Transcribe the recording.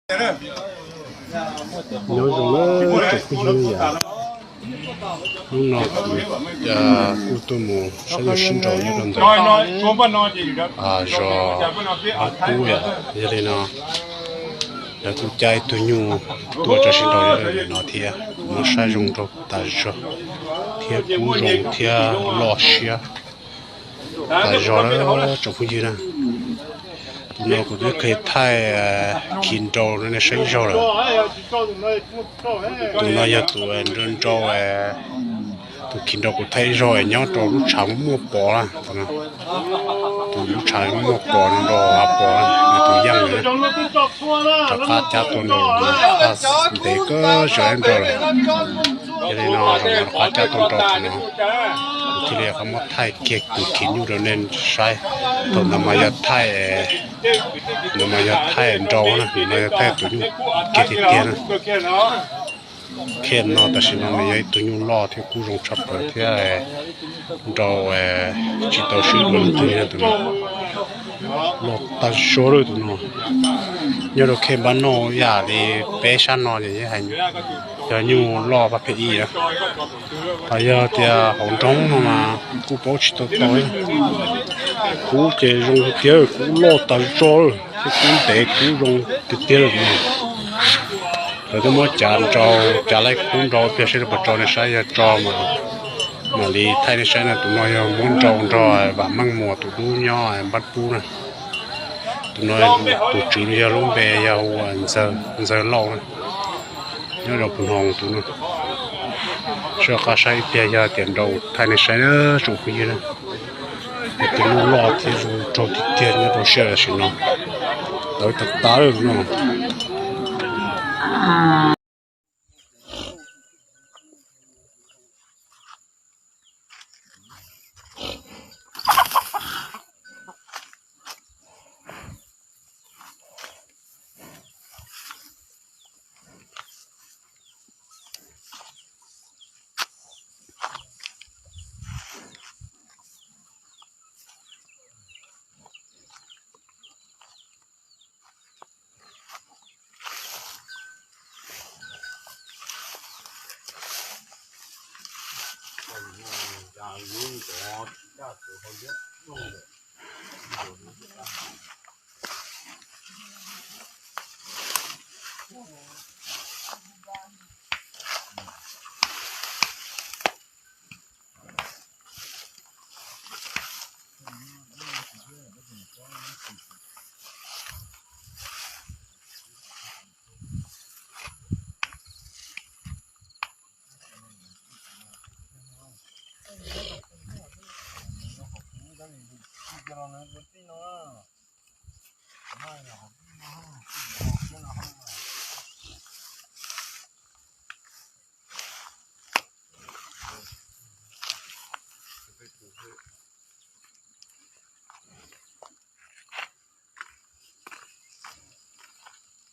Nyob zoo na tsoom phooj ywg yam, hnub no kuv kuj tuaj mus saib yawg sib nraus nyob rau ntawm zos Pab Kub yom. Yog li no lawv kuj cab ib tug nyuj tuaj rau sib nraus nyob rau ntawm no thiab, kuv muab saib zoo nraug tas zog thiab kub zoo thiab loj siab tas zog na tsoom phooj ywg na. Tus no kuv twb kheev thaij khi nrau rau nej saib ib zaug lawm. Tus no yog tus nrau nrau, tus khi nrau kuv thaij ib zaug nyob rau lub tshav muaj pos na. Tus lub tshav muaj pos no nrau hav pos na, nws tus yeej na. Rov qab cab tuaj nrau, ntev kawg tsis nrau lawm. Yog li no rov qab cab tuaj nrau tus no, kuv thiaj li qhov muab thaij kiag tus khi nyuj rau nej saib. Thaum ntawd mas yog thaij, ntawd mas yog thaij nrau na, ntawd mas yog thaij tus nyuj kiag tiag tiag na. Khi no tam sim no nws yog ib tug nyuj loj thiab kub zoo tshaj plaws thiab nrau tsis tau swb dua leej twg tus no. Loj tag zog lawm tus no. Nyob rau khi npab noj yam li peb sab no ces yog nyuj loj pab phem ib na. Hos yog tias hauv nroog no mas kuj paub tsis tau tau. Kub ces zoo tiag tiag, kub loj tas zog lawm thiab kub ntev kub zoo tiag tiag lawm tus no. Lawv twb muab cav nrau, cav laib kub nrau pliag seb puas tso nej saib, yog tso mas mam li thaij nej saib na. Tus no yog muab nrau nrog Vam Meej Muas tus dub nyob Npab Pub na. Tus no tus tswv yog lub npe yog hu ua Ntxawg Lauj na, nyob rau Pus Noos tus no. Soj qab saib ib pliag yog tias nrau thaij nej saib na tsoom phooj ywg na. Tus nyuj loj thiab zoo nraug tiag tiag nyob rau sij hawm tam sim no. Tawv tas tas lawm no.